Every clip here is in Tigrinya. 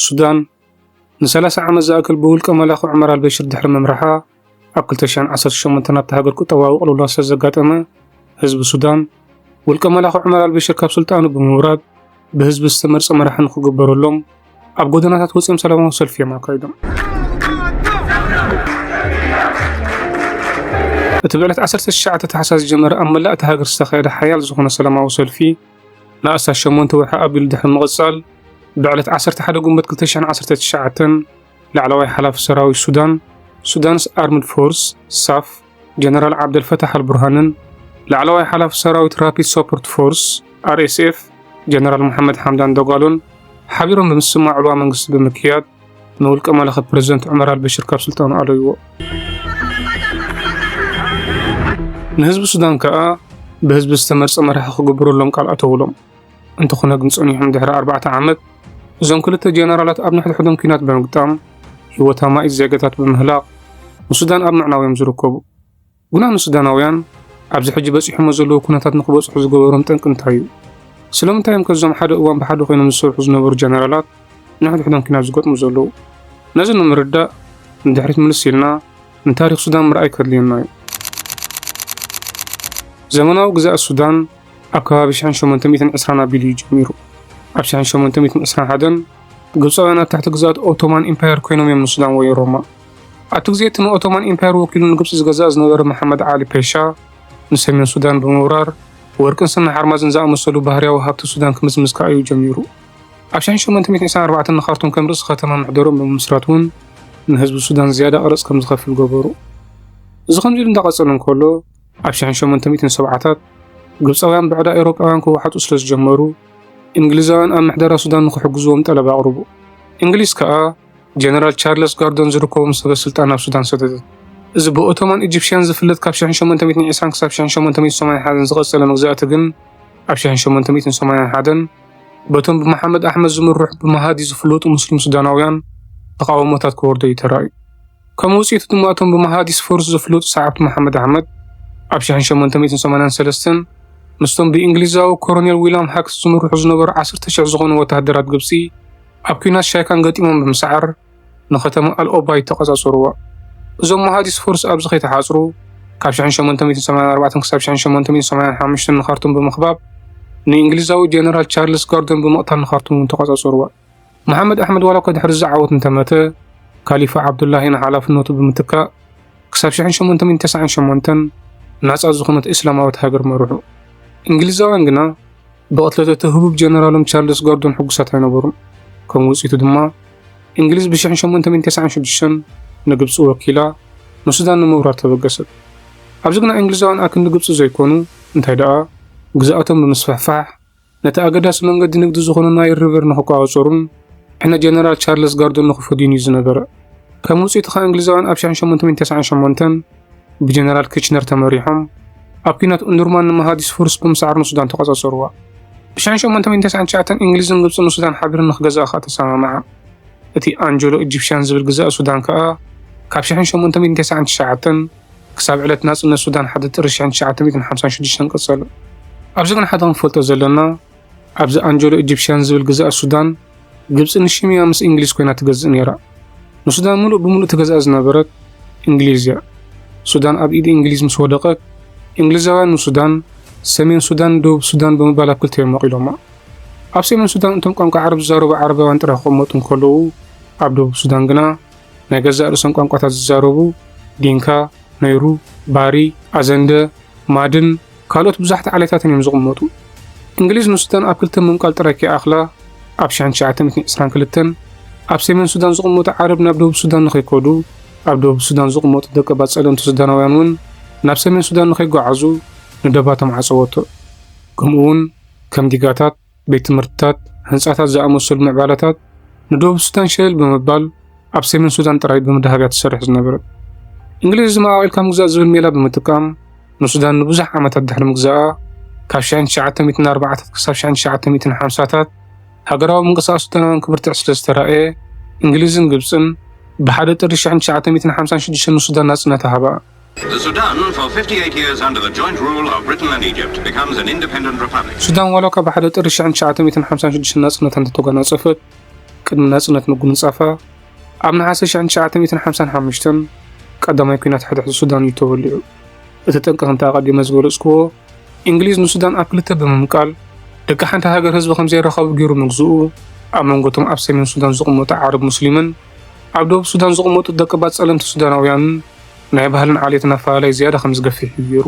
ሱዳን ንሰላሳ ዓመት ዝኣክል ብውልቀ መላኺ ዑመር ኣልበሽር ድሕሪ ምምራሓ፣ ኣብ ክልተ ሽሕን ዓሰርተ ሸሞንተን ኣብታ ሃገር ቁጠባዊ ቅልውላው ስለ ዘጋጠመ፣ ህዝቢ ሱዳን ውልቀ መላኺ ዑመር ኣልበሽር ካብ ስልጣኑ ብምውራድ፣ ብህዝቢ ዝተመርጸ መራሒ ንኽግበረሎም ኣብ ጎደናታት ወጺኦም ሰላማዊ ሰልፊ እዮም ኣካይዶም። እቲ ብዕለት ዓሰርተ ትሽዓተ ታሕሳስ ዝጀመረ ኣብ መላእ እታ ሃገር ዝተኻየደ ሓያል ዝኾነ ሰላማዊ ሰልፊ ንኣስታት ሸሞንተ ወርሒ ኣቢሉ ድሕሪ ምቕጻል፣ ብዕለት ዓሰርተ ሓደ ጉንበት ክልተ ሽሕን ዓሰርተ ትሽዓተን ላዕለዋይ ሓላፊ ሰራዊት ሱዳን፣ ሱዳንስ ኣርምድ ፎርስ፣ ሳፍ፣ ጀነራል ዓብደልፈታሕ ኣልቡርሃንን ላዕለዋይ ሓላፊ ሰራዊት ራፒድ ሰፖርት ፎርስ፣ ኣር ኤስ ኤፍ፣ ጀነራል መሓመድ ሓምዳን ዶጋሎን ሓቢሮም ብምስማዕ ዕልዋ መንግስቲ ብምክያድ፣ ንውልቀ መላኺ ፕረዚደንት ዑመር ኣልበሽር ካብ ስልጣኑ ኣለይዎ። ንህዝቢ ሱዳን ከኣ ብህዝቢ ዝተመርጸ መራሒ ክግብረሎም ቃል ኣተውሎም። እንተኾነ ግን ጸኒሖም ድሕሪ ኣርባዕተ ዓመት እዞም ክልተ ጀነራላት ኣብ ንሕድሕዶም ኲናት ብምግጣም፣ ህይወት ኣማኢት ዜጋታት ብምህላቕ ንሱዳን ኣብ ምዕናው እዮም ዝርከቡ። ግና ንሱዳናውያን ኣብዚ ሕጂ በጺሖሞ ዘለዉ ኩነታት ንኽበጽሑ ዝገበሮም ጠንቂ እንታይ እዩ? ስለምንታይ እዮም ከ እዞም ሓደ እዋን ብሓደ ኮይኖም ዝሰርሑ ዝነበሩ ጀነራላት ንሕድሕዶም ኲናት ዝገጥሙ ዘለዉ? ነዚ ንምርዳእ ንድሕሪት ምልስ ኢልና ንታሪኽ ሱዳን ምርኣይ ከድልየና እዩ። ዘመናዊ ግዝኣት ሱዳን ኣብ ከባቢ ሽሕን ሸሞንተ ሚእትን ዕስራን ኣቢሉ እዩ ጀሚሩ። ኣብ ሽሕን ሸሞንተ ሚእትን ዕስራን ሓደን ግብጻውያን ኣብ ትሕቲ ግዝኣት ኦቶማን ኢምፓየር ኮይኖም እዮም ንሱዳን ወይሮማ። ኣብቲ ግዜ እቲ ንኦቶማን ኢምፓየር ወኪሉ ንግብጺ ዝገዝኣ ዝነበረ መሓመድ ዓሊ ፔሻ ንሰሜን ሱዳን ብምውራር ወርቅን ስነ ሓርማዝን ዝኣመሰሉ ባህርያዊ ሃብቲ ሱዳን ክምዝምዝ ከኣ እዩ ጀሚሩ። ኣብ ሽሕን ሸሞንተ ሚእትን ዕስራን ኣርባዕተን ንኻርቱም ከም ርእሲ ከተማ ምሕደሮም ብምምስራት እውን ንህዝቢ ሱዳን ዝያዳ ቀረጽ ከም ዝኸፍል ገበሩ። እዚ ከምዚ ኢሉ እንዳቐጸለ እንከሎ፣ ኣብ ሽሕን ሸሞንተ ሚእትን ሰብዓታት ግብጻውያን ብዕዳ ኤውሮጳውያን ክወሓጡ ስለ ዝጀመሩ፣ እንግሊዛውያን ኣብ ምሕደራ ሱዳን ንኽሕግዝዎም ጠለብ ኣቕርቡ። እንግሊዝ ከኣ ጀነራል ቻርለስ ጋርዶን ዝርከቦም ሰበ ስልጣን ናብ ሱዳን ሰደደት። እዚ ብኦቶማን ኢጂፕሽያን ዝፍለጥ ካብ ሽሕን ሸሞንተ ሚእትን ዕስራን ክሳብ ሽሕን ሸሞንተ ሚእትን ሰማንያን ሓደን ዝቐጸለ መግዛእቲ ግን ኣብ ሽሕን ሸሞንተ ሚእትን ሰማንያን ሓደን በቶም ብመሓመድ ኣሕመድ ዝምርሑ ብመሃዲ ዝፍለጡ ሙስሊም ሱዳናውያን ተቓውሞታት ክወርዶ እዩ ተራእዩ። ከም ውጽኢቱ ድማ እቶም ብመሃዲስ ፎርስ ዝፍለጡ ሰዓብቲ መሓመድ ኣሕመድ ኣብ ሽሕን ሸሞንተ ሚእትን ሰማንያን ሰለስተን ምስቶም ብእንግሊዛዊ ኮሎኔል ዊልያም ሃክስ ዝምርሑ ዝነበሩ ዓሰርተ ሽሕ ዝኾኑ ወተሃደራት ግብጺ ኣብ ኲናት ሻይካን ገጢሞም ብምስዓር ንኸተማ ኣልኦባይ ተቐጻጸርዋ። እዞም መሃዲስ ፎርስ ኣብዚ ከይተሓጽሩ ካብ ሽሕን ሸሞንተ ሚእትን ሰማንያን ኣርባዕተን ክሳብ ሽሕን ሸሞንተ ሚእትን ሰማንያን ሓሙሽተን ንኻርቱም ብምኽባብ ንእንግሊዛዊ ጀነራል ቻርልስ ጋርዶን ብምቕታል ንኻርቱም እውን ተቐጻጸርዋ። መሓመድ ኣሕመድ ዋላ እኳ ድሕሪ እዚ ዓወት እንተመተ፣ ካሊፋ ዓብዱላሂ ንሓላፍነቱ ብምትካእ ክሳብ ሽሕን ሸሞንተ ሚእትን ተስዓን ሸሞንተን ናጻ ዝኾነት እስላማዊት ሃገር መርሑ። እንግሊዛውያን ግና ብቕትለት እቲ ህቡብ ጀነራሎም ቻርልስ ጋርዶን ሕጉሳት ኣይነበሩን። ከም ውጽኢቱ ድማ እንግሊዝ ብሽሕን ሸሞንተ ሚእትን ተስዓን ሽዱሽተን ንግብጺ ወኪላ ንሱዳን ንምውራር ተበገሰት። ኣብዚ ግና እንግሊዛውያን ኣክንዲ ግብጺ ዘይኮኑ እንታይ ደኣ ግዝኣቶም ብምስፍሕፋሕ ነቲ ኣገዳሲ መንገዲ ንግዲ ዝኾነ ናይል ሪቨር ንኽቆጻጸሩን ሕነ ጀነራል ቻርለስ ጋርዶን ንኽፈድዩን እዩ ዝነበረ። ከም ውጽኢቱ ኸኣ እንግሊዛውያን ኣብ ሽሕን ሸሞንተ ሚእትን ተስዓን ሸሞንተን ብጀነራል ኪችነር ተመሪሖም ኣብ ኲናት ኡንዱርማን ንመሃዲስ ፎርስ ብምስዓር ንሱዳን ተቆጻጸርዋ። ብሽሕን ሸሞንተ ሚእትን ተስዓን ትሽዓተን እንግሊዝን ግብጽን ንሱዳን ሓቢረን ንኽገዝኣ ኸኣ ተሰማምዓ። እቲ ኣንጀሎ ኢጂፕሽያን ዝብል ግዝኣት ሱዳን ከኣ ካብ ሽሕን ሸሞንተ ሚእትን ተስዓን ትሽዓተን ክሳብ ዕለት ናጽነት ሱዳን ሓደ ጥሪ ሽሕን ትሽዓተ ሚእትን ሓምሳን ሽዱሽተን ቀጸሉ። ኣብዚ ግን ሓደ ክንፈልጦ ዘለና፣ ኣብዚ ኣንጀሎ ኢጂፕሽያን ዝብል ግዝኣት ሱዳን፣ ግብጺ ንሽም እያ ምስ እንግሊዝ ኮይና ትገዝእ ነይራ። ንሱዳን ምሉእ ብምሉእ ትገዝኣ ዝነበረት እንግሊዝ እያ። ሱዳን ኣብ ኢድ እንግሊዝ ምስ ወደቐት፣ እንግሊዛውያን ንሱዳን ሰሜን ሱዳን፣ ደቡብ ሱዳን ብምባል ኣብ ክልተ እዮም መቒሎማ። ኣብ ሰሜን ሱዳን እቶም ቋንቋ ዓረብ ዝዛረቡ ዓረባውያን ጥራይ ክቕመጡ እንከለዉ፣ ኣብ ደቡብ ሱዳን ግና ናይ ገዛእ ርእሶም ቋንቋታት ዝዛረቡ ዲንካ፣ ነይሩ፣ ባሪ፣ ኣዘንደ፣ ማድን ካልኦት ብዙሓት ዓሌታትን እዮም ዝቕመጡ። እንግሊዝ ንሱዳን ኣብ ክልተ ምምቃል ጥራይ ከይኣኽላ፣ ኣብ ሽሕን ትሽዓተ ሚእትን ዕስራን ክልተን ኣብ ሰሜን ሱዳን ዝቕመጡ ዓረብ ናብ ደቡብ ሱዳን ንኸይከዱ፣ ኣብ ደቡብ ሱዳን ዝቕመጡ ደቀባት ጸለምቲ ሱዳናውያን እውን ናብ ሰሜን ሱዳን ንኸይጓዓዙ ንደባቶም ዓጸወቶ። ከምኡ እውን ከም ዲጋታት፣ ቤት ትምህርትታት፣ ህንጻታት ዝኣመሰሉ ምዕባለታት ንደቡብ ሱዳን ሸለል ብምባል ኣብ ሰሜን ሱዳን ጥራይ ብምድሃብ እያ ትሰርሕ ዝነበረት። እንግሊዝ እዚ መቓቒልካ ምግዛእ ዝብል ሜላ ብምጥቃም ንሱዳን ንብዙሕ ዓመታት ድሕሪ ምግዛኣ ካብ ሽሕን ትሽዓተ ሚእትን ኣርባዓታት ክሳብ ሽሕን ትሽዓተ ሚእትን ሓምሳታት ሃገራዊ ምንቅስቓስ ሱዳናውያን ክብርትዕ ስለ ዝተራእየ እንግሊዝን ግብጽን ብሓደ ጥሪ ሽሕን ትሽዓተ ሚእትን ሓምሳን ሽዱሽተን ንሱዳን ናጽነታ ሃባ። The Sudan, for fifty-eight years under the joint rule of Britain and Egypt, becomes an independent republic. ሱዳን ዋላ እኳ ብሓደ ጥሪ ሽሕን ትሽዓተ ሚእትን ሓምሳን ሽዱሽተን ናጽነታ እንተተጓናጸፈት፣ ቅድሚ ናጽነት ምጉንጻፋ ኣብ ነሓሰ ሽሕን ትሽዓተ ሚእትን ሓምሳን ሓሙሽተን ቀዳማይ ኲናት ሕድሕድ ሱዳን እዩ ተወሊዑ። እቲ ጠንቂ ከምቲ ኣቐዲመ ዝገለጽክዎ፣ እንግሊዝ ንሱዳን ኣብ ክልተ ብምምቃል ደቂ ሓንቲ ሃገር ህዝቢ ከም ዘይራኸቡ ገይሩ ምግዝኡ፣ ኣብ መንጎ እቶም ኣብ ሰሜን ሱዳን ዝቕመጡ ዓረብ ሙስሊምን ኣብ ደቡብ ሱዳን ዝቕመጡ ደቀባት ጸለምቲ ሱዳናውያንን ናይ ባህልን ዓሌትን ኣፈላላይ ዝያዳ ከም ዝገፍሕ እዩ ገይሩ።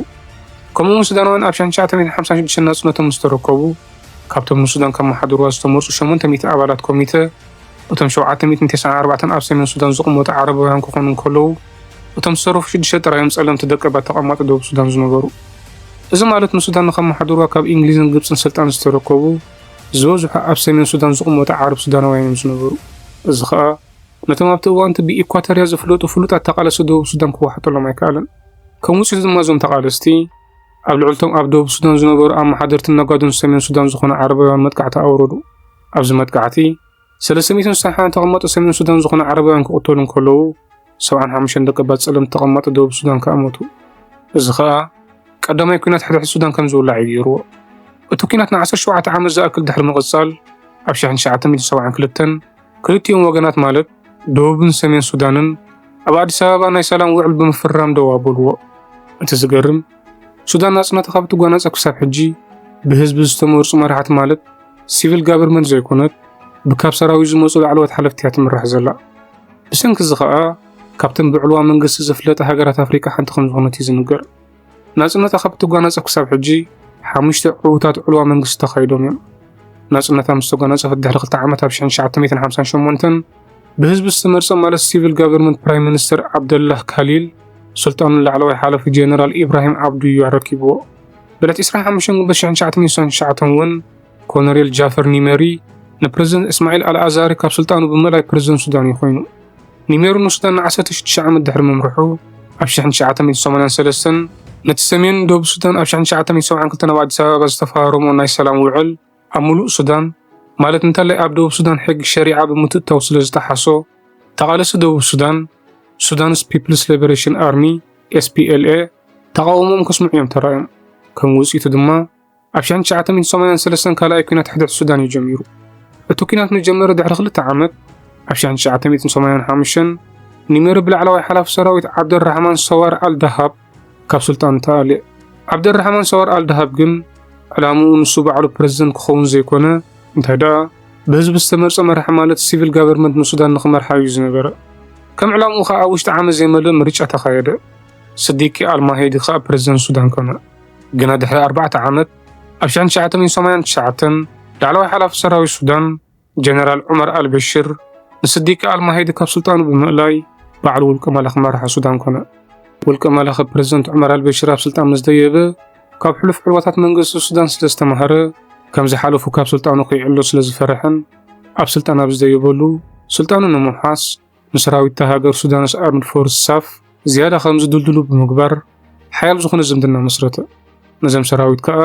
ከምኡውን ሱዳናውያን ኣብ ሽሕን ትሽዓተ ሚእትን ሓምሳን ሽዱሽተን ናጽነቶም ምስ ተረከቡ፣ ካብቶም ንሱዳን ከመሓድሩዋ ዝተመርጹ ሸሞንተ ሚእቲ ኣባላት ኮሚተ፣ እቶም ሸውዓተ ሚእትን ተስዓን ኣርባዕተን ኣብ ሰሜን ሱዳን ዝቕመጡ ዓረባውያን ክኾኑ እንከለዉ፣ እቶም ዝተረፉ ሽዱሽተ ጥራይ እዮም ጸለምቲ ደቀባት ተቐማጦ ደቡብ ሱዳን ዝነበሩ። እዚ ማለት ንሱዳን ንኸመሓድሩዋ ካብ እንግሊዝን ግብጽን ስልጣን ዝተረከቡ ዝበዝሑ ኣብ ሰሜን ሱዳን ዝቕመጡ ዓረብ ሱዳናውያን እዮም ዝነበሩ። እዚ ኸኣ ነቶም ኣብቲ እዋንቲ ብኢኳቶርያ ዝፍለጡ ፍሉጣት ተቓለስቲ ደቡብ ሱዳን ክወሓጠሎም ኣይከኣለን። ከም ውጽኢቱ ድማ እዞም ተቓለስቲ ኣብ ልዕልቶም ኣብ ደቡብ ሱዳን ዝነበሩ ኣመሓደርትን ነጋዶን ሰሜን ሱዳን ዝኾኑ ዓረባውያን መጥቃዕቲ ኣውረዱ። ኣብዚ መጥቃዕቲ ሰለስተ ሚእትን ስሳን ሓደን ተቐማጦ ሰሜን ሱዳን ዝኾኑ ዓረባውያን ክቕተሉ እንከለዉ፣ ሰብዓን ሓሙሽተን ደቀባት ጸለምቲ ተቐማጦ ደቡብ ሱዳን ከኣ ሞቱ። እዚ ኸኣ ቀዳማይ ኲናት ሕድሕድ ሱዳን ከም ዝውላዕ እዩ ገይርዎ። እቲ ኲናት ንዓሰርተ ሸውዓተ ዓመት ዝኣክል ድሕሪ ምቕጻል፣ ኣብ ሽሕን ትሽዓተ ሚእትን ሰብዓን ክልተን ክልቲኦም ወገናት ማለት ደቡብን ሰሜን ሱዳንን ኣብ ኣዲስ ኣበባ ናይ ሰላም ውዕል ብምፍርራም ደው ኣበልዎ። እቲ ዝገርም፣ ሱዳን ናጽነታ ካብ ትጓናጸፍ ክሳብ ሕጂ ብህዝቢ ዝተመርጹ መራሕቲ ማለት ሲቪል ጋቨርመንት ዘይኮነት፣ ብካብ ሰራዊት ዝመጹ ላዕለዎት ሓለፍቲ እያ ትምራሕ ዘላ። ብሰንኪ እዚ ኸኣ ካብተን ብዕልዋ መንግስቲ ዝፍለጣ ሃገራት ኣፍሪቃ ሓንቲ ከም ዝኾነት እዩ ዝንገር። ናጽነታ ካብ ትጓናጸፍ ክሳብ ሕጂ ሓሙሽተ ዕዉታት ዕልዋ መንግስቲ ተኻይዶም እዮም። ናጽነታ ምስ ተጓናጸፈት ድሕሪ ክልተ ዓመት ኣብ ሽሕን ትሽዓተ ሚእትን ሓምሳን ሸሞንተን ብህዝቢ ዝተመርጸ ማለት ሲቪል ጋቨርመንት ፕራይም ሚኒስተር ዓብደላህ ካሊል ስልጣኑ ንላዕለዋይ ሓላፊ ጀነራል ኢብራሂም ዓብዱ እዩ ኣረኪብዎ። ብዕለት ዕስራን ሓሙሽተን ግንቦት ሽሕን ትሽዓተ ሚእትን ስሳን ትሽዓተን እውን ኮሎኔል ጃፈር ኒመሪ ንፕረዚደንት እስማዒል ኣልኣዛሪ ካብ ስልጣኑ ብምእላይ ፕረዚደንት ሱዳን እዩ ኮይኑ። ኒሜሩ ንሱዳን ንዓሰርተ ሽዱሽተ ዓመት ድሕሪ ምምርሑ፣ ኣብ ሽሕን ትሽዓተ ሚእትን ሰማንያን ሰለስተን ነቲ ሰሜን ደቡብ ሱዳን ኣብ ሽሕን ትሽዓተ ሚእትን ሰብዓን ክልተን ኣብ ኣዲስ ኣበባ ዝተፈራረሞ ናይ ሰላም ውዕል ኣብ ምሉእ ሱዳን፣ ማለት እንተላይ ኣብ ደቡብ ሱዳን ሕጊ ሸሪዓ ብምትእታው ስለ ዝጠሓሶ፣ ተቓለስቲ ደቡብ ሱዳን፣ ሱዳንስ ፒፕልስ ሊበሬሽን ኣርሚ፣ ኤስፒኤልኤ፣ ተቓውሞኦም ከስምዑ እዮም ተራእዮም። ከም ውጽኢቱ ድማ፣ ኣብ ሽሕን ትሽዓተ ሚእትን ሰማንያን ሰለስተን ካልኣይ ኲናት ሕድሕድ ሱዳን እዩ ጀሚሩ። እቲ ኲናት ምስ ጀመረ ድሕሪ ክልተ ዓመት፣ ኣብ ሽሕን ትሽዓተ ሚእትን ሰማንያን ሓሙሽተን፣ ኒሜሪ ብላዕለዋይ ሓላፊ ሰራዊት ዓብደልራሕማን ሰዋር ኣልዳሃብ ካብ ስልጣኑ ተኣልየ። ዓብደልራሕማን ሰዋር ኣልዳሃብ ግን፣ ዕላምኡ ንሱ ባዕሉ ፕረዚደንት ክኸውን ዘይኮነ፣ እንታይ ደኣ፣ ብህዝቢ ዝተመርጸ መራሒ ማለት ሲቪል ጋቨርመንት ንሱዳን ንኽመርሓ እዩ ዝነበረ። ከም ዕላምኡ ኸኣ ኣብ ውሽጢ ዓመት ዘይመልእ ምርጫ ተኻየደ። ስዲቂ ኣልማሄዲ ኸኣ ፕረዚደንት ሱዳን ኮነ። ግና ድሕሪ ኣርባዕተ ዓመት፣ ኣብ ሽሕን ትሽዓተ ሚእትን ሰማንያን ትሽዓተን፣ ላዕለዋይ ሓላፊ ሰራዊት ሱዳን፣ ጀነራል ዑመር ኣልበሽር፣ ንስዲቂ ኣልማሄዲ ካብ ስልጣኑ ብምእላይ፣ ባዕሉ ውልቀ መላኺ መራሒ ሱዳን ኮነ። ውልቀ መላኺ ፕረዚደንት ዑመር ኣልበሽር ኣብ ስልጣን ምስ ደየበ፣ ካብ ሕሉፍ ዕልዋታት መንግስቲ ሱዳን ስለ ዝተማህረ፣ ከም ዝሓለፉ ካብ ስልጣኑ ከይዕሎ ስለ ዝፈርሐን፣ ኣብ ስልጣን ኣብ ዝደየበሉ፣ ስልጣኑ ንምውሓስ፣ ንሰራዊት እታ ሃገር ሱዳንስ ኣርምድ ፎርስ ሳፍ ዝያዳ ከም ዝድልድሉ ብምግባር፣ ሓያል ዝኾነ ዝምድና መስረተ። ነዞም ሰራዊት ከኣ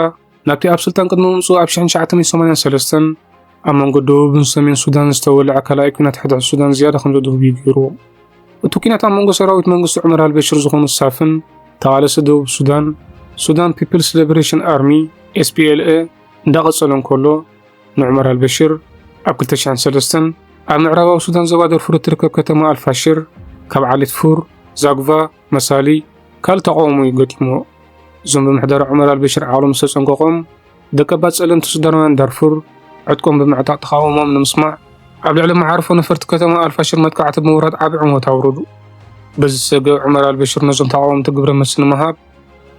ናብቲ ኣብ ስልጣን ቅድሚ ምምጽኡ ኣብ ሽሕን ትሽዓተ ሚእትን ሰማንያን ሰለስተን ኣብ መንጎ ደቡብን ሰሜን ሱዳን ዝተወልዐ ካልኣይ ኲናት ሕድሕድ ሱዳን ዝያዳ ከም ዘድህቡ እዩ ገይርዎ። እቲ ኲናት ኣብ መንጎ ሰራዊት መንግስቲ ዑመር ኣልበሽር ዝኾኑ ሳፍን ተቓለስቲ ደቡብ ሱዳን፣ ሱዳን ፒፕልስ ሊበሬሽን ኣርሚ፣ ኤስፒኤልኤ፣ እንዳቐጸለ እንከሎ፣ ንዑመር ኣልበሽር ኣብ ክልተ ሽሕን ሰለስተን ኣብ ምዕራባዊ ሱዳን ዞባ ደርፉር እትርከብ ከተማ ኣልፋሽር ካብ ዓሌት ፉር፣ ዛጉቫ፣ መሳሊ፣ ካልእ ተቓውሞ እዩ ገጢምዎ። እዞም ብምሕደራ ዑመር ኣልበሽር ዓቕሎም ዝተጸንቀቖም ደቀባት ጸለምቲ ሱዳናውያን ዳርፉር፣ ዕጥቆም ብምዕጣቕ ተቓውሞኦም ንምስማዕ ኣብ ልዕሊ መዓርፎ ነፈርቲ ከተማ ኣልፋሽር መጥቃዕቲ ብምውራድ ዓቢ ዕንወት ኣውረዱ። በዚ ዝሰግእ ዑመር ኣልበሽር ነዞም ተቓወምቲ ግብረ መልሲ ንምሃብ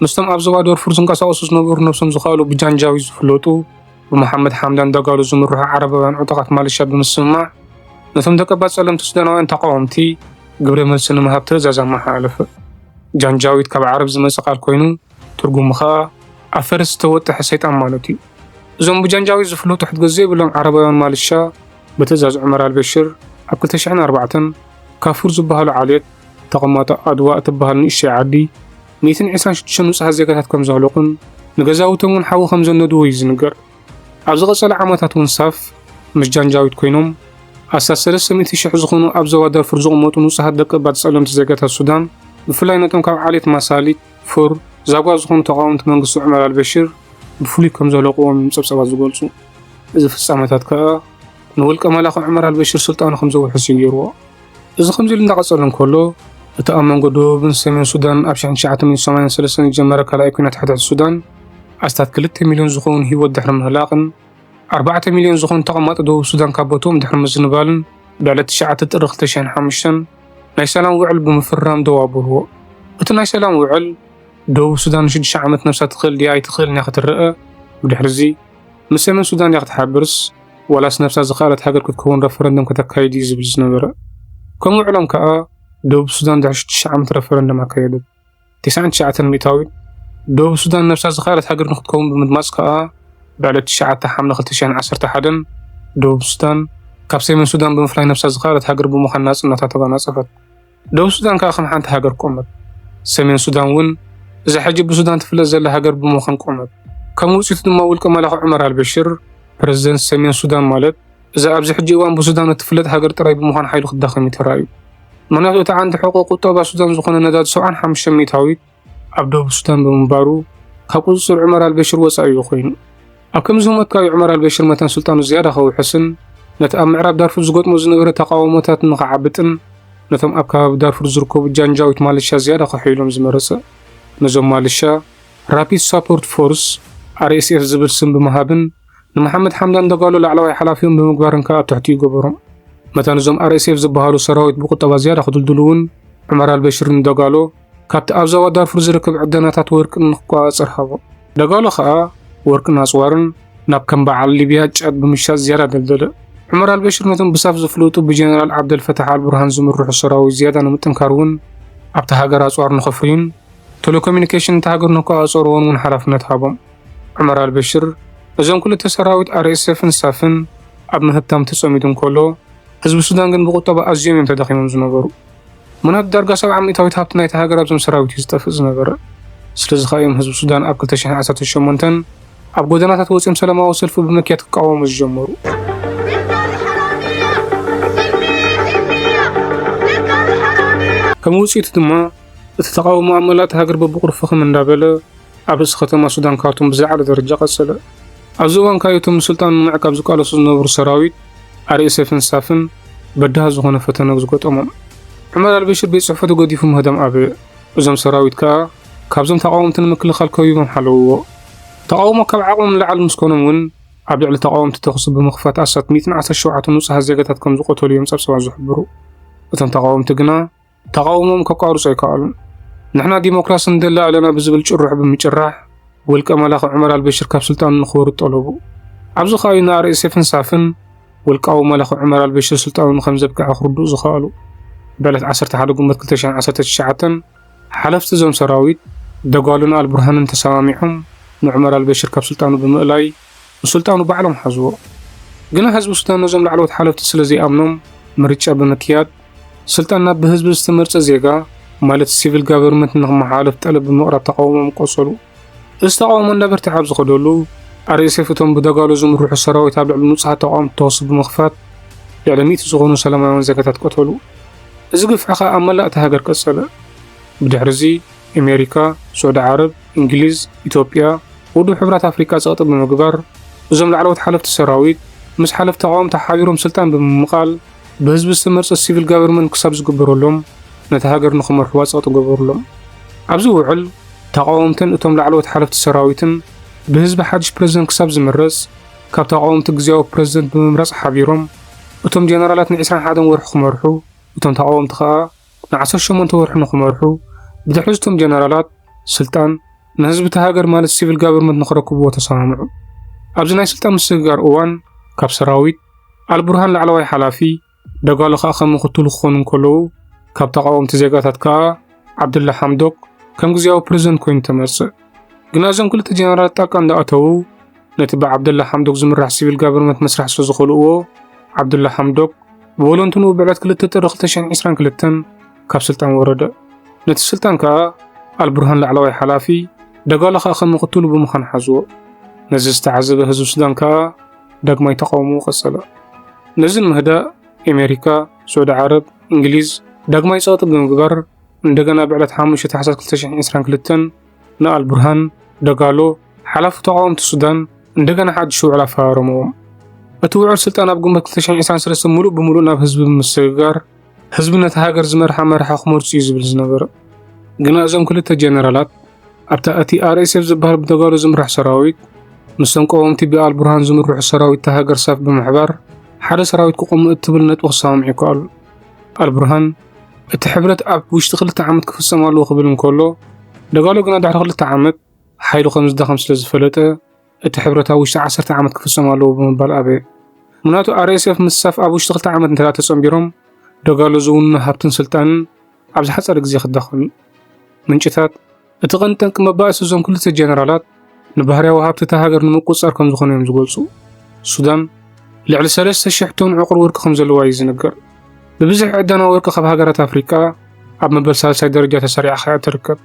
ምስቶም ኣብ ዞባ ዶርፉር ዝንቀሳቐሱ ዝነበሩ ነብሶም ዝኸኣሉ ብጃንጃዊድ ዝፍለጡ ብመሓመድ ሓምዳን ዳጋሎ ዝምርሑ ዓረባውያን ዕጡቓት ማልሻ ብምስምማዕ ነቶም ደቀባት ጸለምቲ ሱዳናውያን ተቓወምቲ ግብረ መልሲ ንምሃብ ትእዛዝ ኣመሓላለፈ። ጃንጃዊድ ካብ ዓረብ ዝመጸ ቃል ኮይኑ ትርጉሙ ኸኣ ኣብ ፈረስ ዝተወጠሐ ሰይጣን ማለት እዩ። እዞም ብጃንጃዊድ ዝፍለጡ ሕድገት ዘይብሎም ዓረባውያን ማልሻ ብትእዛዝ ዑመር ኣልበሽር ኣብ ክልተ ሽሕን ኣርባዕተን ካፉር ዝበሃሉ ዓሌት ተቐማጦ ኣድዋ እትበሃል ንእሽተይ ዓዲ ሚእትን ዕስራን ሽዱሽተን ንጹሃት ዜጋታት ከም ዘህለቑን ንገዛውቶም እውን ሓዊ ከም ዘነድዎ እዩ ዝንገር። ኣብ ዝቐጸለ ዓመታት እውን ሳፍ ምስ ጃንጃዊድ ኮይኖም ኣስታት ሰለስተ ሚእቲ ሽሕ ዝኾኑ ኣብ ዞባ ዳርፉር ዝቕመጡ ንጹሃት ደቀባት ጸለምቲ ዜጋታት ሱዳን ብፍላይ ነቶም ካብ ዓሌት ማሳሊት፣ ፉር፣ ዛጓ ዝኾኑ ተቓወምቲ መንግስቲ ዑመር ኣልበሽር ብፍሉይ ከም ዘህለቕዎም እዮም ጸብጸባት ዝገልጹ። እዚ ፍጻመታት ከኣ ንውልቀ መላኺ ዑመር ኣልበሽር ስልጣኑ ከም ዘውሕስ እዩ ገይርዎ። እዚ ከምዚ ኢሉ እንዳቐጸለ እንከሎ፣ እቲ ኣብ መንጎ ደቡብን ሰሜን ሱዳን ኣብ ሽሕን ትሽዓተ ሚእትን ሰማንያን ሰለስተን ዝጀመረ ካልኣይ ኲናት ሕድሕድ ሱዳን ኣስታት ክልተ ሚልዮን ዝኾኑ ህይወት ድሕሪ ምህላቕን ኣርባዕተ ሚልዮን ዝኾኑ ተቐማጦ ደቡብ ሱዳን ካብ ቦትኦም ድሕሪ ምዝንባልን፣ ብዕለት ትሽዓተ ጥሪ ክልተ ሽሕን ሓሙሽተን ናይ ሰላም ውዕል ብምፍራም ደው ኣብልዎ። እቲ ናይ ሰላም ውዕል፣ ደቡብ ሱዳን ንሽዱሽተ ዓመት ነብሳ ትኽእል ድያ ኣይትኽእልን እያ ክትረኣ፣ ብድሕርዚ ምስ ሰሜን ሱዳን ድያ ክትሓብርስ ዋላስ ነብሳ ዝኸኣለት ሃገር ክትከውን ረፈረንደም ከተካይድ እዩ ዝብል ዝነበረ። ከም ውዕሎም ከኣ ደቡብ ሱዳን ድሕሪ ሽዱሽተ ዓመት ረፈረንደም ኣካየደት። ተስዓን ትሽዓተን ሚእታዊት ደቡብ ሱዳን ነብሳ ዝኸኣለት ሃገር ንክትከውን ብምድማጽ ከኣ፣ ብዕለት ትሽዓተ ሓምለ ክልተ ሽሕን ዓሰርተ ሓደን ደቡብ ሱዳን ካብ ሰሜን ሱዳን ብምፍላይ ነብሳ ዝኸኣለት ሃገር ብምዃን ናጽነታ ተጓናጸፈት። ደቡብ ሱዳን ከኣ ከም ሓንቲ ሃገር ቆመት። ሰሜን ሱዳን እውን እዛ ሕጂ ብሱዳን ትፍለጥ ዘላ ሃገር ብምዃን ቆመት። ከም ውጽኢቱ ድማ ውልቀ መላኺ ዑመር ኣልበሽር፣ ፕረዚደንት ሰሜን ሱዳን ማለት፣ እዛ ኣብዚ ሕጂ እዋን ብሱዳን እትፍለጥ ሃገር ጥራይ ብምዃን ሓይሉ ክዳኸም እዩ ተራእዩ። ምኽንያቱ እቲ ዓንዲ ሕቖ ቁጠባ ሱዳን ዝኾነ ነዳዲ ሰብዓን ሓሙሽተን ሚእታዊት ኣብ ደቡብ ሱዳን ብምንባሩ፣ ካብ ቁጽጽር ዑመር ኣልበሽር ወጻኢ እዩ ኮይኑ። ኣብ ከምዚ ህሞት ከኣ እዩ ዑመር ኣልበሽር መታን ስልጣኑ ዝያዳ ከውሕስን ነቲ ኣብ ምዕራብ ዳርፉር ዝገጥሞ ዝነበረ ተቓውሞታት ንኽዓብጥን ነቶም ኣብ ከባቢ ዳርፉር ዝርከቡ ጃንጃዊት ማልሻ ዝያዳ ከሕይሎም ዝመረጸ። ነዞም ማልሻ ራፒድ ሳፖርት ፎርስ፣ ኣር ኤስ ኤፍ፣ ዝብል ስም ብምሃብን ንመሓመድ ሓምዳን ደጋሎ ላዕለዋይ ሓላፊኦም ብምግባርን ከኣ ኣብ ትሕቲኡ ገበሮም። መታን እዞም ኣር ኤስ ኤፍ ዝበሃሉ ሰራዊት ብቁጠባ ዝያዳ ክድልድሉ እውን ዑመር ኣልበሽር ንደጋሎ ካብቲ ኣብ ዞባ ዳርፉር ዝርከብ ዕደናታት ወርቂ ንክቆጻጸር ሃቦ። ደጋሎ ከኣ ወርቅን ኣጽዋርን ናብ ከም በዓል ሊብያ ጫድ ብምሻጥ ዝያዳ ደልደለ። ዑመር ኣልበሽር ነቶም ብሳፍ ዝፍለጡ ብጀነራል ዓብደልፈታሕ ኣልቡርሃን ዝምርሑ ሰራዊት ዝያዳ ንምጥንካር እውን ኣብታ ሃገር ኣጽዋር ንኸፍርዩን ቴሌኮሙኒኬሽን እታ ሃገር ንክቆጻጸርዎን እውን ሓላፍነት ሃቦም። ዑመር ኣልበሽር እዞም ክልተ ሰራዊት ኣር ኤስ ኤፍን ሳፍን ኣብ ምህብታም ተጸሚዱ እንከሎ፣ ህዝቢ ሱዳን ግን ብቁጠባ ኣዝዮም እዮም ተዳኺሞም ዝነበሩ። ምኽንያቱ ዳርጋ ሰብዓ ሚእታዊት ሃብቲ ናይታ ሃገር ኣብዞም ሰራዊት እዩ ዝጠፍእ ዝነበረ። ስለዚ ከኣ እዮም ህዝቢ ሱዳን ኣብ ክልተ ሽሕን ዓሰርተ ሸሞንተን ኣብ ጎደናታት ወጺኦም ሰላማዊ ሰልፊ ብምክያድ ክቃወሙ ዝጀመሩ። ከም ውጽኢቱ ድማ እቲ ተቓውሞ ኣብ መላእ እታ ሃገር በብቑሩብ ፍኽም እንዳበለ ኣብ ርእሲ ከተማ ሱዳን ካርቱም ብዝለዓለ ደረጃ ቀጸለ። ኣብዚ እዋን ከኣ እቶም ንስልጣኑ ንምዕቃብ ዝቃለሱ ዝነበሩ ሰራዊት ኣር ኤስ ኤፍን ሳፍን በዳሂ ዝኾነ ፈተነ ዝገጠሞም። ዑመር ኣልበሽር ቤት ጽሕፈቱ ገዲፉ ምህዳም ኣበየ። እዞም ሰራዊት ከኣ ካብዞም ተቓወምቲ ንምክልኻል ከቢቦም ሓለውዎ። ተቓውሞ ካብ ዓቕሞም ንላዕሊ ምስ ኮኖም እውን ኣብ ልዕሊ ተቓወምቲ ተኹሲ ብምኽፋት ኣስታት ሚእትን ዓሰርተ ሸውዓተን ንጹሃት ዜጋታት ከም ዝቐተሉ እዮም ጸብጻባት ዝሕብሩ። እቶም ተቓወምቲ ግና ተቓውሞኦም ከቋርጹ ኣይከኣሉን። ንሕና ዲሞክራሲ ንደሊ ኣለና ብዝብል ጭርሖ ብምጭራሕ፣ ውልቀ መላኺ ዑመር ኣልበሽር ካብ ስልጣኑ ንኽወርድ ጠለቡ። ኣብዚ ከኣ እዩ ንኣር ኤስ ኤፍን ሳፍን ውልቃዊ መላኺ ዑመር ኣልበሽር ስልጣኑ ንኸም ዘብቅዐ ክርድኡ ዝኸኣሉ። ብዕለት ዓሰርተ ሓደ ግንቦት ክልተ ሽሕን ዓሰርተ ትሽዓተን ሓለፍቲ እዞም ሰራዊት ደጓሉን ኣልቡርሃንን ተሰማሚዖም ንዑመር ኣልበሽር ካብ ስልጣኑ ብምእላይ ንስልጣኑ ባዕሎም ሓዝዎ። ግና ህዝቢ ሱዳን ነዞም ላዕለዎት ሓለፍቲ ስለ ዘይኣምኖም ምርጫ ብምክያድ ስልጣን ናብ ብህዝቢ ዝተመርጸ ዜጋ ማለት ሲቪል ጋቨርንመንት ንኽመሓላለፍ ጠለብ ብምቕራብ ተቓውሞኦም ቀጸሉ። እዚ ተቓውሞ እንዳበርትዐ ኣብ ዝኸደሉ ኣር ኤስ ኤፍ እቶም ብደጋሎ ዝምርሑ ሰራዊት ኣብ ልዕሊ ንጹሃት ተቓወምቲ ተኹሲ ብምኽፋት ልዕሊ ሚእቲ ዝኾኑ ሰላማውያን ዜጋታት ቀተሉ። እዚ ግፍዒ ኸኣ ኣብ መላእ እታ ሃገር ቀጸለ። ብድሕሪ እዚ ኣሜሪካ፣ ስዑዲ ዓረብ፣ እንግሊዝ፣ ኢትዮጵያ፣ ውድብ ሕብራት ኣፍሪቃ ጸቕጢ ብምግባር እዞም ላዕለዎት ሓለፍቲ ሰራዊት ምስ ሓለፍቲ ተቓወምቲ ሓቢሮም ስልጣን ብምምቓል ብህዝቢ ዝተመርጸ ሲቪል ጋቨርንመንት ክሳብ ዝግበረሎም ነታ ሃገር ንኽመርሕዋ ጸቕጢ ገበሩሎም። ኣብዚ ውዕል ተቓወምትን እቶም ላዕለዎት ሓለፍቲ ሰራዊትን ብህዝቢ ሓድሽ ፕረዚደንት ክሳብ ዝምረጽ ካብ ተቓወምቲ ግዝያዊ ፕረዚደንት ብምምራጽ ሓቢሮም እቶም ጀነራላት ንዒስራን ሓደን ወርሒ ክመርሑ እቶም ተቓወምቲ ኸኣ ንዓሰርተ ሸሞንተ ወርሒ ንኽመርሑ ብድሕሪ እቶም ጀነራላት ስልጣን ንህዝቢ እታ ሃገር ማለት ሲቪል ጋቨርንመንት ንኽረክብዎ ተሰማምዑ። ኣብዚ ናይ ስልጣን ምስግጋር እዋን ካብ ሰራዊት ኣልቡርሃን ላዕለዋይ ሓላፊ ደጋሎ ኸኣ ከም ምኽትሉ ክኾኑ እንከለዉ ካብ ተቓወምቲ ዜጋታት ከኣ ዓብዱላ ሓምዶክ ከም ግዝያዊ ፕረዚደንት ኮይኑ ተመርጸ። ግና እዞም ክልተ ጀነራላት ጣቃ እንዳኣተዉ ነቲ ብዓብደላ ሓምዶክ ዝምራሕ ሲቪል ጋቨርንመንት መስራሕ ስለ ዝኸልእዎ ዓብዱላ ሓምዶክ ብወለንትንኡ ብዕለት ክልተ ጥሪ ክልተ ሽሕን ዕስራን ክልተን ካብ ስልጣን ወረደ። ነቲ ስልጣን ከኣ ኣልቡርሃን ላዕለዋይ ሓላፊ ደጋሎ ኸኣ ከም ምኽትሉ ብምዃን ሓዝዎ። ነዚ ዝተዓዘበ ህዝቢ ሱዳን ከኣ ዳግማይ ተቓውሞኡ ቀጸለ። ነዚ ንምህዳእ ኣሜሪካ፣ ስዑዲ ዓረብ፣ እንግሊዝ ዳግማይ ጸቕጢ ብምግባር እንደገና ብዕለት ሓሙሽተ ታሕሳስ ክልተ ሽሕን ዕስራን ክልተን ንኣልቡርሃን ደጋሎ ሓላፊ ተቓወምቲ ሱዳን እንደገና ሓድሽ ውዕል ኣፈራረምዎም። እቲ ውዕል ስልጣን ኣብ ግንቦት ክልተ ሽሕን ዕስራን ሰለስተን ምሉእ ብምሉእ ናብ ህዝቢ ብምስግጋር፣ ህዝቢ ነታ ሃገር ዝመርሓ መራሒ ክመርጹ እዩ ዝብል ዝነበረ። ግና እዞም ክልተ ጀነራላት ኣብታ እቲ ኣር ኤስ ኤፍ ዝበሃል ብደጋሎ ዝምራሕ ሰራዊት፣ ምስቶም ቀወምቲ ብኣልቡርሃን ዝምርሑ ሰራዊት እታ ሃገር ሳፍ ብምሕባር ሓደ ሰራዊት ክቆሙ እትብል ነጥቢ ክሰማምዑ ይከኣሉ። ኣልቡርሃን እቲ ሕብረት ኣብ ውሽጢ ክልተ ዓመት ክፍጸም ኣለዎ ክብል እንከሎ፣ ደጋሎ ግና ድሕሪ ክልተ ዓመት ሓይሉ ከም ዝዳኸም ስለ ዝፈለጠ፣ እቲ ሕብረት ኣብ ውሽጢ ዓሰርተ ዓመት ክፍጸም ኣለዎ ብምባል ኣበየ። ምኽንያቱ ኣር ኤስ ኤፍ ምስ ሳፍ ኣብ ውሽጢ ክልተ ዓመት እንተ ተጸንቢሮም፣ ደጋሎ ዝውንኖ ሃብትን ስልጣንን ኣብ ዝሓጸረ ግዜ ክዳኸም እዩ። ምንጭታት፣ እቲ ቀንዲ ጠንቂ መባእሲ እዞም ክልተ ጀነራላት ንባህርያዊ ሃብቲ እታ ሃገር ንምቁጽጻር ከም ዝኾነ እዮም ዝገልጹ። ሱዳን ልዕሊ ሰለስተ ሽሕ ቶን ዕቑር ወርቂ ከም ዘለዋ እዩ ዝንገር። ብብዝሒ ዕደና ወርቂ ካብ ሃገራት ኣፍሪቃ ኣብ መበል ሳልሳይ ደረጃ ተሰሪዓ ከኣ ትርከብ።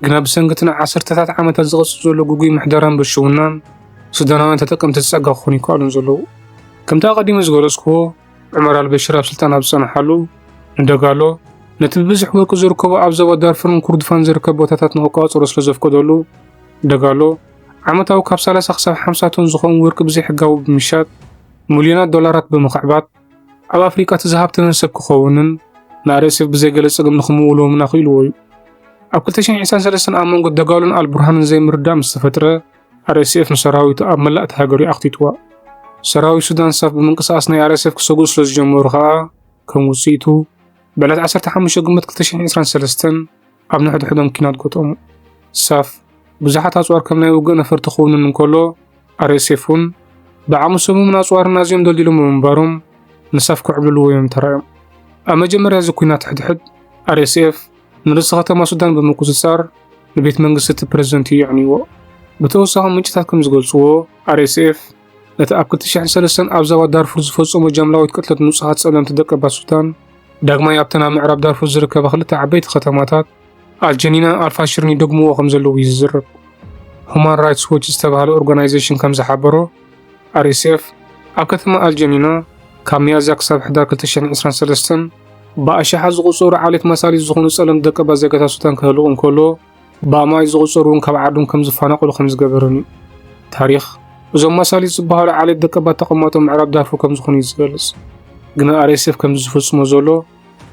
ግና ብሰንኪ እቲ ንዓሰርተታት ዓመታት ዝቐጽል ዘሎ ግጉይ ምሕደራን ብልሽውናን፣ ሱዳናውያን ተጠቀምቲ ጸጋ ክኾኑ ይከኣሉን ዘለዉ። ከምቲ ኣቐዲመ ዝገለጽክዎ፣ ዑመር ኣልበሽር ኣብ ስልጣን ኣብ ዝጸንሓሉ፣ ንደጋሎ ነቲ ብብዝሒ ወርቂ ዝርከቦ ኣብ ዞባ ዳርፉርን ኩርድፋን ዝርከብ ቦታታት ንክቆጻጸሮ ስለ ዘፍቀደሉ፣ ደጋሎ ዓመታዊ ካብ ሰላሳ ክሳብ ሓምሳ ቶን ዝኸውን ወርቂ ብዘይሕጋዊ ብምሻጥ፣ ሚልዮናት ዶላራት ብምኽዕባት፣ ኣብ ኣፍሪቃ እቲ ዝሃብተመ ሰብ ክኸውንን ንኣር ኤስ ኤፍ ብዘይ ገለ ጸገም ንኽምውልዎ ምና ክኢልዎ እዩ። ኣብ ክልተ ሽሕን ዕስራን ሰለስተን ኣብ መንጎ ደጋሎን ኣልቡርሃንን ዘይምርዳእ ምስ ተፈጥረ፣ ኣር ኤስ ኤፍ ንሰራዊቱ ኣብ መላእ እታ ሃገር እዩ ኣኽቲትዋ። ሰራዊት ሱዳን ሳፍ ብምንቅስቓስ ናይ ኣር ኤስ ኤፍ ክሰግኡ ስለ ዝጀመሩ ከኣ፣ ከም ውጽኢቱ፣ ብዕለት ዓሰርተ ሓሙሽተ ግንቦት ክልተ ሽሕን ዕስራን ሰለስተን ኣብ ንሕድሕዶም ኲናት ገጠሙ። ሳፍ ብዙሓት ኣጽዋር ከም ናይ ውግእ ነፈርቲ ክውንን እንከሎ፣ ኣር ኤስ ኤፍ እውን ብዓቕሚ ሰሙምን ኣጽዋርን ኣዝዮም ደልዲሎም ብምንባሮም፣ ንሳፍ ክዕብልልዎ እዮም ተራእዮም። ኣብ መጀመርያ እዚ ኲናት ሕድሕድ፣ ኣር ኤስ ኤፍ ንርእሲ ከተማ ሱዳን ብምቁጽጻር፣ ንቤት መንግስቲ እቲ ፕረዚደንት እዩ የዕንይዎ። ብተወሳኺ ምንጭታት ከም ዝገልጽዎ፣ ኣር ኤስ ኤፍ ነቲ ኣብ ክልተ ሽሕን ሰለስተን ኣብ ዞባ ዳርፉር ዝፈጸሞ ጃምላዊት ቅትለት ንጹሃት ጸለምቲ ደቀባት ሱዳን፣ ዳግማይ ኣብተን ኣብ ምዕራብ ዳርፉር ዝርከባ ክልተ ዓበይቲ ከተማታት ኣልጀኒናን ኣልፋሽርን ይደግምዎ ከም ዘለዉ እዩ ዝዝረብ። ሁማን ራይትስ ዎች ዝተባህለ ኦርጋናይዜሽን ከም ዝሓበሮ፣ ኣር ኤስ ኤፍ ኣብ ከተማ ኣልጀኒና ካብ ሚያዝያ ክሳብ ሕዳር ክልተ ሽሕን ዕስራን ሰለስተን ብኣሽሓት ዝቑጸሩ ዓሌት ማሳሊት ዝኾኑ ጸለምቲ ደቀባት ዜጋታት ሱዳን ከህልቑ እንከሎ፣ ብኣማኢት ዝቑጸሩ እውን ካብ ዓዶም ከም ዝፈናቐሉ ከም ዝገበረን እዩ። ታሪኽ እዞም ማሳሊት ዝበሃሉ ዓሌት ደቀባት ተቐማጦ ምዕራብ ዳርፉር ከም ዝኾኑ እዩ ዝገልጽ። ግና ኣር ኤስ ኤፍ ከምዚ ዝፍጽሞ ዘሎ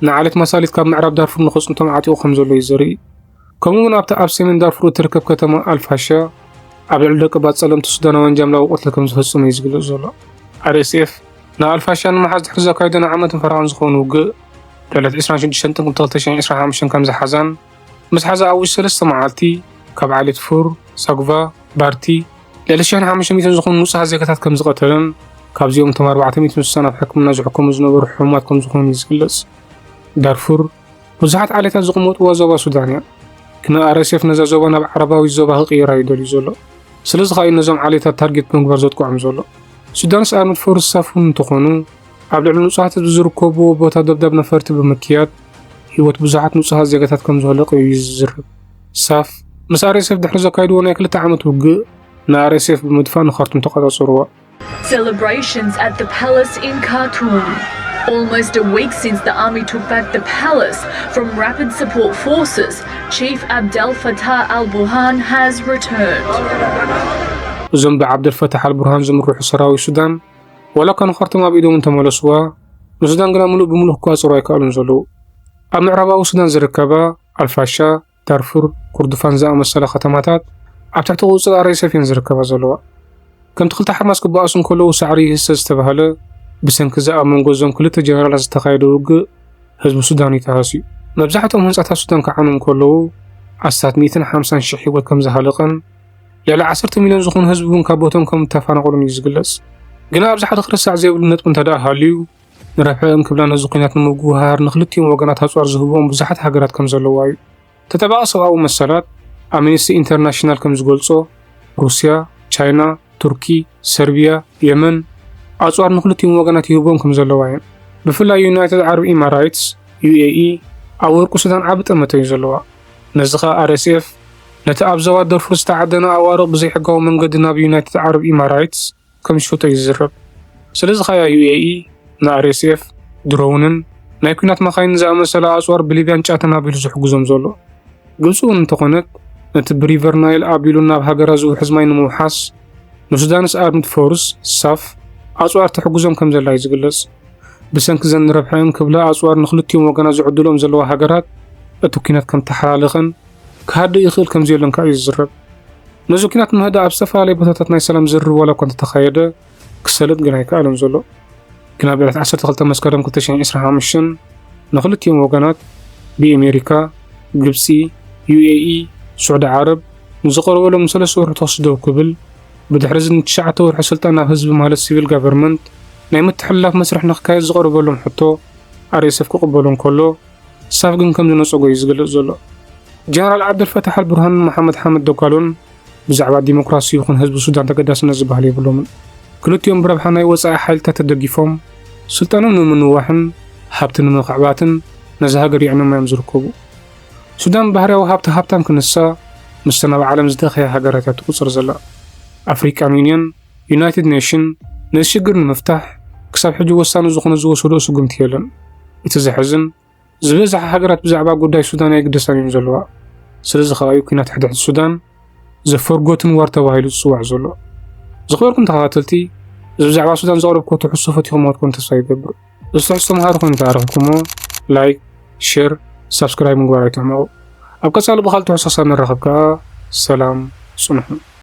ንዓሌት ማሳሊት ካብ ምዕራብ ዳርፉር ንኸጽንቶም ዓጢቑ ከም ዘሎ እዩ ዘርኢ። ከምኡ እውን ኣብታ ኣብ ሰሜን ዳርፉር እትርከብ ከተማ ኣልፋሻ ኣብ ልዕሊ ደቀባት ጸለምቲ ሱዳናውያን ጃምላዊ ቅትለት ከም ዝፈጸመ እዩ ዝግለጽ ዘሎ። ኣር ኤስ ኤፍ ንኣልፋሻ ንምሓዝ ድሕሪ ዘካየዶ ንዓመትን ፈረቓን ዝኸውን ውግእ፣ ዕለት ዕስራን ሽዱሽተን ጥቅምቲ ክልተ ሽሕን ዕስራን ሓሙሽተን ከም ዝሓዛን፣ ምስ ሓዛ ኣብ ውሽጢ ሰለስተ መዓልቲ ካብ ዓሌት ፉር፣ ሳጉቫ፣ ባርቲ ልዕሊ ሽሕን ሓሙሽተ ሚእትን ዝኾኑ ንጹሃት ዜጋታት ከም ዝቐተለን፣ ካብዚኦም እቶም ኣርባዕተ ሚእትን ስሳን ኣብ ሕክምና ዝሕከሙ ዝነበሩ ሕሙማት ከም ዝኾኑ እዩ ዝግለጽ። ዳርፉር ብዙሓት ዓሌታት ዝቕመጥዋ ዞባ ሱዳን እያ። ግና ኣር ኤስ ኤፍ ነዛ ዞባ ናብ ዓረባዊት ዞባ ክቕይራ እዩ ደልዩ ዘሎ። ስለዚ ከኣ እዩ ነዞም ዓሌታት ታርጌት ብምግባር ዘጥቅዖም ዘሎ። ሱዳንስ ኣርምድ ፎርስ ሳፍ እውን እንተኾኑ፣ ኣብ ልዕሊ ንጹሃት ህዝቢ ዝርከብዎ ቦታ ደብዳብ ነፈርቲ ብምክያድ፣ ህይወት ብዙሓት ንጹሃት ዜጋታት ከም ዝህለቐ እዩ ዝዝረብ። ሳፍ ምስ ኣር ኤስ ኤፍ ድሕሪ ዘካየድዎ ናይ ክልተ ዓመት ውግእ፣ ንኣር ኤስ ኤፍ ብምድፋእ ንኻርቱም ተቖጻጸርዋ። Celebrations at the palace in Khartoum. Almost a week since the army took back the palace from Rapid Support Forces, Chief Abdel Fattah al Burhan has returned. እዞም ብዓብደል ፈታሕ ኣልቡርሃን ዝምርሑ ሰራዊት ሱዳን፣ ዋላ እኳ ንኻርቱም ኣብ ኢዶም እንተመለስዋ፣ ንሱዳን ግና ምሉእ ብምሉእ ክቋጸሩ ኣይከኣሉን ዘለዉ። ኣብ ምዕራባዊ ሱዳን ዝርከባ ኣልፋሻ፣ ዳርፉር፣ ኩርዱፋን ዝኣመሰላ ከተማታት ኣብ ትሕቲ ቁጽጽር ኣር ኤስ ኤፍ እየን ዝርከባ ዘለዋ። ከምቲ ክልተ ሓርማዝ ክበኣሱ እንከለዉ ሳዕሪ ይህሰ ዝተባህለ፣ ብሰንኪ እዚ ኣብ መንጎ እዞም ክልተ ጀነራላት ዝተኻየደ ውግእ ህዝቢ ሱዳን እዩ ተሃስዩ። መብዛሕትኦም ህንጻታት ሱዳን ክዓኑ እንከለዉ ኣስታት ሚእትን ሓምሳን ሽሕ ህይወት ከም ዝሃለቐን ልዕሊ ዓሰርተ ሚልዮን ዝኾኑ ህዝቢ እውን ካብ ቦቶም ከም እተፋነቐሉን እዩ ዝግለጽ። ግና ኣብዚ ሓደ ክርሳዕ ዘይብሉ ነጥቢ እንተ ደኣ ሃልዩ፣ ንረብሐኦም ክብላ ነዚ ኲናት ንምጉህሃር ንክልቲኦም ወገናት ኣጽዋር ዝህብኦም ብዙሓት ሃገራት ከም ዘለዋ እዩ። ተጠባቒ ሰብኣዊ መሰላት ኣምኒስቲ ኢንተርናሽናል ከም ዝገልጾ፣ ሩስያ፣ ቻይና፣ ቱርኪ፣ ሰርቢያ፣ የመን ኣጽዋር ንክልቲኦም ወገናት ይህብኦም ከም ዘለዋ እየን። ብፍላይ ዩናይትድ ዓረብ ኢማራይትስ፣ ዩ ኤ ኢ፣ ኣብ ወርቂ ሱዳን ዓቢ ጠመተ እዩ ዘለዋ። ነዚ ኸኣ ኣር ኤስ ኤፍ ነቲ ኣብ ዞባ ደርፉር ዝተዓደነ ኣዋርቕ ብዘይሕጋዊ መንገዲ ናብ ዩናይትድ ዓረብ ኢማራይትስ ከም ዝሸጦ እዩ ዝዝረብ። ስለዚ ኸኣ ዩ ኤ ኢ ንኣር ኤስ ኤፍ ድሮውንን ናይ ኲናት መኻይንን ዝኣመሰለ ኣጽዋር ብሊብያን ጫትን ኣቢሉ ዝሕግዞም ዘሎ። ግብጺ እውን እንተኾነት ነቲ ብሪቨር ናይል ኣቢሉ ናብ ሃገራ ዝውሕዝ ማይ ንምውሓስ ንሱዳንስ ኣርምድ ፎርስ፣ ሳፍ፣ ኣጽዋር ትሕግዞም ከም ዘላ እዩ ዝግለጽ። ብሰንኪ ዘን ንረብሐን ክብላ ኣጽዋር ንክልቲኦም ወገናት ዝዕድልኦም ዘለዋ ሃገራት እቲ ኲናት ከም ተሓላለኸን ክሃድእ ይኽእል ከም ዘየሎን ከኣ እዩ ዝዝረብ። ነዚ ኲናት ንምህዳእ ኣብ ዝተፈላለየ ቦታታት ናይ ሰላም ዝርርብ ዋላ እኳ እንተተኻየደ ክሰልጥ ግን ኣይከኣለን ዘሎ። ግን ኣብ ዕለት ዓሰርተ ክልተ መስከረም ክልተ ሽሕን ዕስራን ሓሙሽተን ንክልቲኦም ወገናት ብኤሜሪካ፣ ግብጺ፣ ዩ ኤ ኢ፣ ስዑዲ ዓረብ ንዝቐረበሎም ንሰለስተ ወርሒ ተኹሲ ደው ክብል፣ ብድሕሪ እዚ ንትሽዓተ ወርሒ ስልጣን ናብ ህዝቢ ማለት ሲቪል ጋቨርመንት ናይ ምትሕልላፍ መስርሕ ንክካየድ ዝቐረበሎም ሕቶ ኣር ኤስ ኤፍ ክቕበሎ እንከሎ ሳፍ ግን ከም ዝነጸጎ እዩ ዝግለጽ ዘሎ። ጀነራል ዓብደልፈታሕ ኣልቡርሃንን መሓመድ ሓመድ ደጋሎን ብዛዕባ ዲሞክራሲ ይኹን ህዝቢ ሱዳን ተገዳስነት ዝበሃል የብሎምን። ክልቲኦም ብረብሓ ናይ ወጻኢ ሓይልታት ተደጊፎም ስልጣኖም ንምንዋሕን ሃብቲ ንምኽዕባትን ነዚ ሃገር የዕንማ እዮም ዝርከቡ። ሱዳን ባህርያዊ ሃብቲ ሃብታም ክንሳ ምስተን ኣብ ዓለም ዝደኸያ ሃገራት እያ ትቁጸር ዘላ። ኣፍሪካን ዩኒየን፣ ዩናይትድ ኔሽን ነዚ ሽግር ንምፍታሕ ክሳብ ሕጂ ወሳኒ ዝኾነ ዝወሰዶ ስጉምቲ የለን። እቲ ዘሕዝን ዝበዝሓ ሃገራት ብዛዕባ ጉዳይ ሱዳን ኣይግደሳን እየን ዘለዋ። ስለዚ ከኣ እዩ ኲናት ሕድሕድ ሱዳን ዘፈርጎትን ዋር ተባሂሉ ዝጽዋዕ ዘሎ። ዝኽበርኩም ተኸታተልቲ፣ እዚ ብዛዕባ ሱዳን ዘቕረብኩዎ ትሕዝቶ ፈቲኹምዎ ክትኮኑ ተስፋ ይገብር። እዚ ትሕዝቶ መሃሪ ኮይኑ ተረኺብኩሞ ላይክ፣ ሼር፣ ሳብስክራይብ ምግባር ኣይትሕመቑ። ኣብ ቀጻሊ ብኻልእ ትሕዝቶ ክሳብ ንራኸብ ከኣ ሰላም ጽንሑ።